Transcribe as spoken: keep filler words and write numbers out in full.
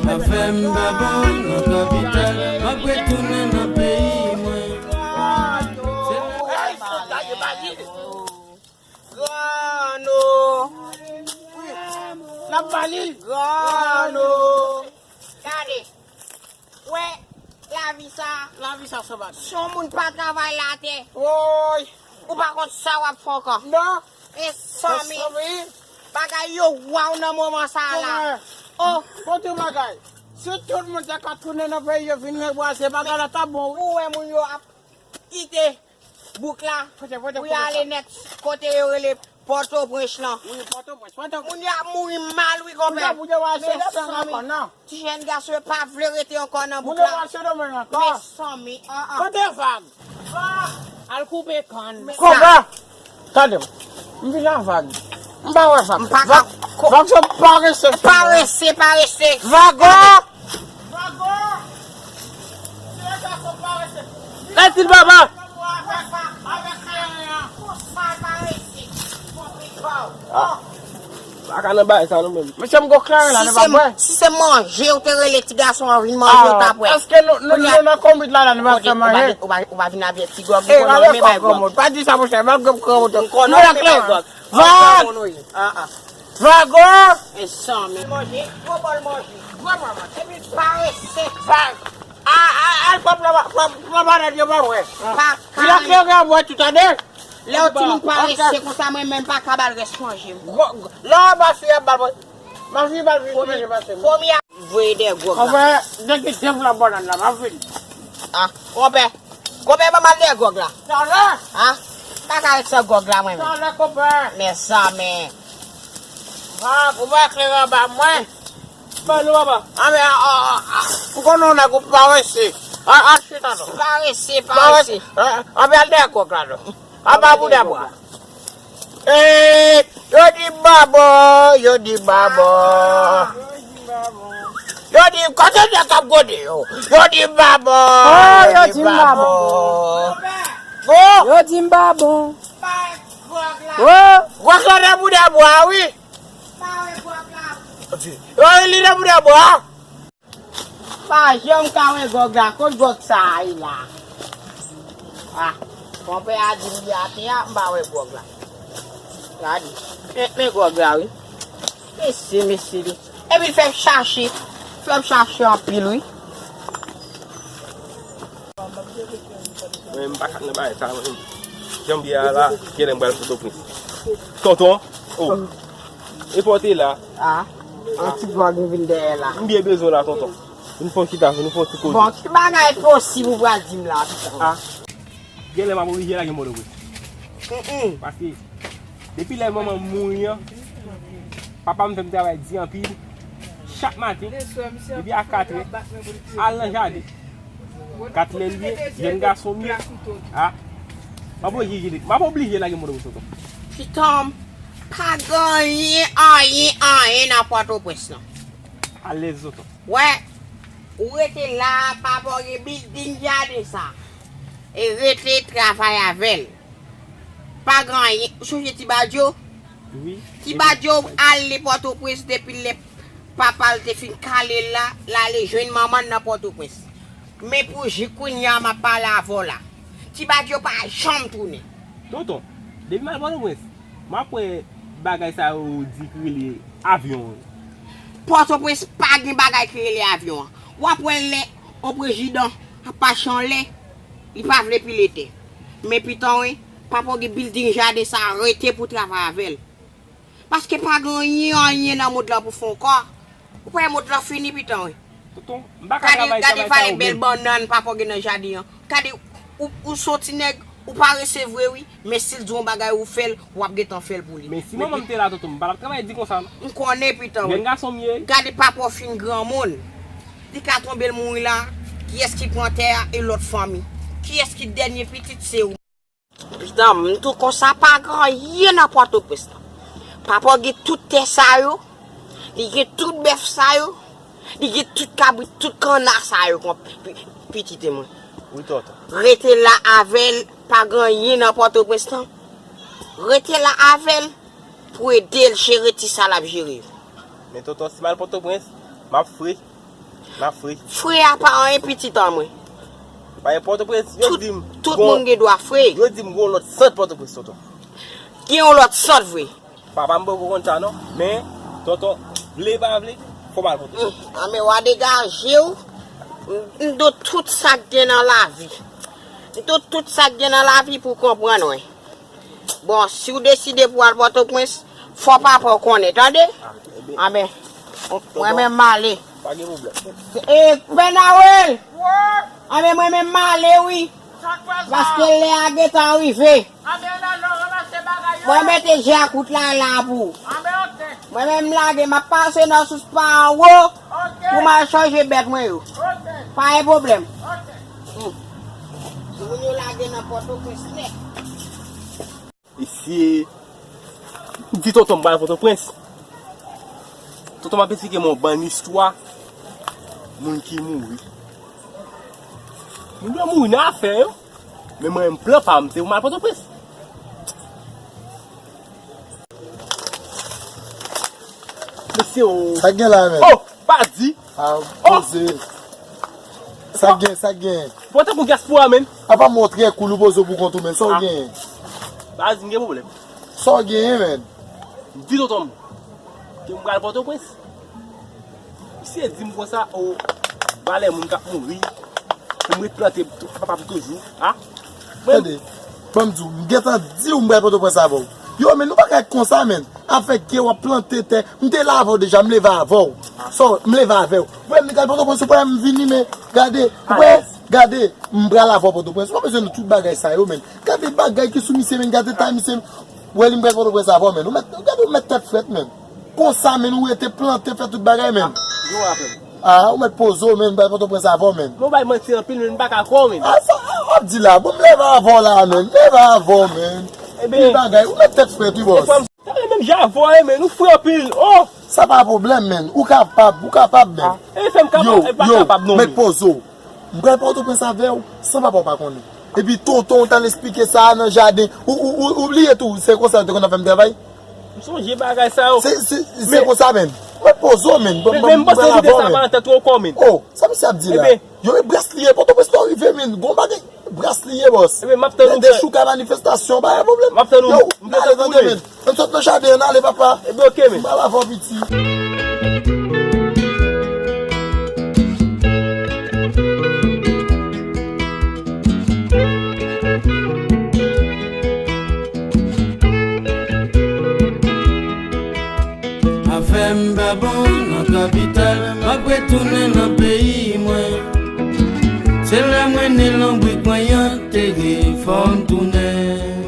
Afè m pa bon nan kapital, m ap retounen nan peyi mwen. Se la. Grano. N ap ba li. Grano. Gade. Wè, lavi sa. Lavi sa se bagay. Si yon moun pa travay latè. Woy. Ou pa konn sa w ap fè ankò. Non. Mezanmi. Mezanmi. Bagay yo waw nan moman sa la. Kòman? Oh. Pote bagay. Si tout moun te ka tounen nan peyi yo vin rebwaze, bagay la t ap bon, wi. Ou wè moun yo ap kite bouk la pou y ale nèt kote yo rele Pòtoprens lan. Wi, Pòtoprens, Pòtoprens. Moun yo ap mouri mal, wi, konpè. Mezanmi, ti jèn gason yo pa vle rete ankò nan bouk la. Mezanmi, ah, ah. Kote Vag? Al koupe kann. Konpè! Tande m. M vin a Vag. M pa wè Vag. M pa ka. Vag, Vag se parese. Parese, parese. Vago! Vago! Se yon gason parese. Rete papa! Ah. Pa ka nan bagay sa nou menm. Mesye m gon kleren la, nou pa bwè. Si se manje ou te rele ti gason an vin manje, ou t ap wè. Èske nou, nou, nou nan konbit la, la, nou pa fè manje? Ou pa, ou pa vin avèk ti gòg, ou konnen ou renmen bay gòg. Pa di sa, monchè, pa gòg, gòg, gòg. Ou konnen ou renmen bay gòg. Vag! Vago! E san men. Manje, gwo bòl manje. Gwo bòl manje. Epi parese. Vag! A, a, al pran, pran, pran, pran malad yo pa bwè. Pa kare. Li la kleren an bwè tout ane. Lè yon timoun parese konsa, mwen menm pa ka ba l rès manje m. Gwo, gwo, lè w ap ba fi a, ba l, ba fi a, ba l vin manje pase m. Konbyen voye de gòg la. Konpè, depi devan bannann la, m ap vin. Ah, konpè. Konpè, ban m al de gòg la. Talè. Ah, pa ka rete san gòg la, mwen menm. Talè, konpè. Mezanmi. Ah, konpè, kleren an ba mwen. Ba nou, papa. Anben, a, a, a, a, ou konnen yon nèg ou parese. A, a, chita non. Parese, parese. Anben, al dèyè gòg la non. Apa bouda bwa. Ee, yo di m pa bon, yo di m pa bon. Yo di m, kote nèg k ap gode yo? Yo di m pa bon, yo di m pa bon. Bon. Yo di m pa bon. Oh. Gòg la nan bouda bwa, wi. Yo, li nan bouda bwa. Pa janm ka wè gòg la, kot gòg sa a ye la? Ah, konpè a di m li atè a, m pa wè gòg la. Gade, men, men gòg la, wi. Mesye, mesye, li. Epi l fè m chache, fè m chache anpil, wi. Mwen, m pa ka nan bagay sa, mwen. Jan m ye a la, genlè m pral Pòtoprens. Tonton, oh. E pa w te la. Ah, yon ti gòg m vin dèyè la. M byen bezwen w la, tonton. Vin fè yon chita, vin fè yon ti koze. Bon, ki bagay posib ou pral di m la, pitit? Ah. Genlè m ap oblije lage Pòtoprens. Mm, mm. Paske depi lè manman m mouri an, papa m fè m travay di anpil. Chak maten, depi a katrè, al nan jaden. Katrè l ye, jèn gason m ye. Ah. M ap oblije, m ap oblije lage Pòtoprens, tonton. Pitit, pa gen anyen, anyen, anyen nan Pòtoprens, non. Alèz, tonton. Wè, ou rete la, papa w gen bilding jaden sa. E rete travay avè l. Pa gen anyen. Ou sonje Ti Badyo? Wi. Ti Badyo ale Pòtoprens depi lè papa l te fin kale l la, l ale jwenn manman l nan Pòtoprens. Men pou jis kounye a m ap pale avè w la. Ti Badyo pa janm tounen. Tonton, depi m al Pòtoprens, m ap wè bagay sa yo di ki rele avyon. Pòtoprens pa gen bagay ki rele avyon an. W ap wè lè yon prezidan ap mache anlè, li pa vle pile tè. Men pitit, wi, papa w gen bilding jaden sa, rete pou travay avè l. Paske pa gen anyen, anyen nan mond lan pou fè ankò. Ou pa wè mond lan fini, pitit, wi. Tonton, m pa ka travay, travay sa yo menm. Gade, gade valè bèl bannann papa w gen nan jaden an. Gade, ou, ou se yon ti nèg, ou parese vre, wi. Men si l di w yon bagay, ou fè l, w ap gentan fè l pou li. Men si manman m te la, tonton, m pa t ap travay di konsa, non. M konnen, pitit, wi. Jèn gason m ye. Gade papa w fin granmoun. Li ka tonbe l mouri la. Kiyès ki pran tè a? E lòt fanmi? Kiyès ki dènye pitit? Se ou. Pitit, m tou konsa, pa gen anyen nan Pòtoprens lan. Papa w gen tout tè sa yo, li gen tout bèf sa yo, li gen tout kabrit, tout kanna sa yo kon pi-, pi-, pitit mwen. Wi, tonton. Rete la avè l, pa gen anyen nan Pòtoprens lan. Rete la avè l pou ede l jere ti sa l ap jere yo. Men tonton, si m al Pòtoprens, m ap fre. M ap fre. Fre a pa anyen pitit an mwen. Pa gen Pòtoprens, yo di m. Tout moun gen dwa fre. Yo di m gon lòt sant Pòtoprens, tonton. Gen yon lòt sant vre. Papa m poko konn sa non, men tonton, vle pa vle, fò m al Pòtoprens. Anben w a degaje w. M do tout sa k gen nan lavi. M do tout sa k gen nan lavi pou w konprann mwen. Bon, si w deside pou w al Pòtoprens, fò papa w konnen, tande? Anben, mwen menm m ale. Pa gen pwoblèm. E, Pè Nawèl! Anben, mwen menm m ale wi. Paske lè a gentan rive. Mwen mete je a kout la la pou ou. Mwen menm m lage, m ap pase nan sous pa anwo pou m al chanje bèt mwen yo. Pa gen pwoblèm. Timoun yo lage nan Pòtoprens nèt. Mesye, di tonton m pral Pòtoprens. Tonton m ap esplike m yon bann istwa moun ki mouri. Moun yo mouri nan afè yo. Men mwen menm plan pa m se pou m al Pòtoprens. Mesye o. Sa k gen la menm? Oh, pa di. Ah, poze. Sa k gen, sa k gen? Bon, tankou dyaspora menm. Apa m wè w trè koul ou poze w pou kont ou menm. Sa w gen? Pa di m gen pwoblèm. Sa w gen menm? Di tonton m ke m pral Pòtoprens. Misye di m konsa, o, valè moun k ap mouri, pou m ret plante papa m toujou, a? Tande, ban m di w, m gentan di w m pral Pòtoprens avè w. Yo, men nou pa ka konsa, men. Avèk ke w ap plante tè, m te la avè w deja, m leve avè w. So, m leve avè w. Ou wè m pral Pòtoprens, ou pa wè m vini, men gade, ou wè, gade, m pral avè w Pòtoprens. Ou pa bezwen nou tout bagay sa yo, men. Gade bagay ki sou misye, men gade tay misye. Ou wè li m pral Pòtoprens avè w, men. Ou mèt, gade ou mèt tèt frèt, men. Konsa, men, ou rete plante, fè tout bagay, men. Yo, apèl. Ah, ou mèt poze w, men, bay Pòtoprens avè w, men. Mwen bay manti anpil, men, m pa ka kwè w, men. Ah, sa, ah, w ap di la, bon, m leve avè w la, men, m leve avè w, men. Pi bagay, ou mèt tèt frèt, wi, bòs. Sa vle menm jan avè w, men, ou fre anpil, oh! Sa pa pwoblèm, men, ou kapab, ou kapab, men. Ah, e fè m kapab, e pa kapab, non, men. Mèt poze w. M pral Pòtoprens avè w, san papa w pa konnen. Epi tonton w t al esplike sa a nan jaden. Ou, ou, ou, ou bliye tou, se konsa yo te konn ap fè m travay. M sonje bagay sa yo. Se, se, se konsa menm. Mwen poze w menm. Mwen, mwen, mwen pral avè w menm. Men m panse lide sa pa nan tèt ou ankò menm. Oh, sa misye ap di la? Yo, e bras li ye, Pòtoprens lè w rive menm. Gon bagay, bras li ye, bòs. Ebyen, m ap tann ou. Dechouka manifestasyon, pa gen pwoblèm. M ap tann ou. Yo, m ale tande menm. Ann sot nan jaden an, ale papa. Ebyen, oke, men. M pral avè w piti. Afè m pa bon nan kapital, m ap retounen nan peyi mwen. Se la mwen ne lonbrik mwen antere, fò m tounen.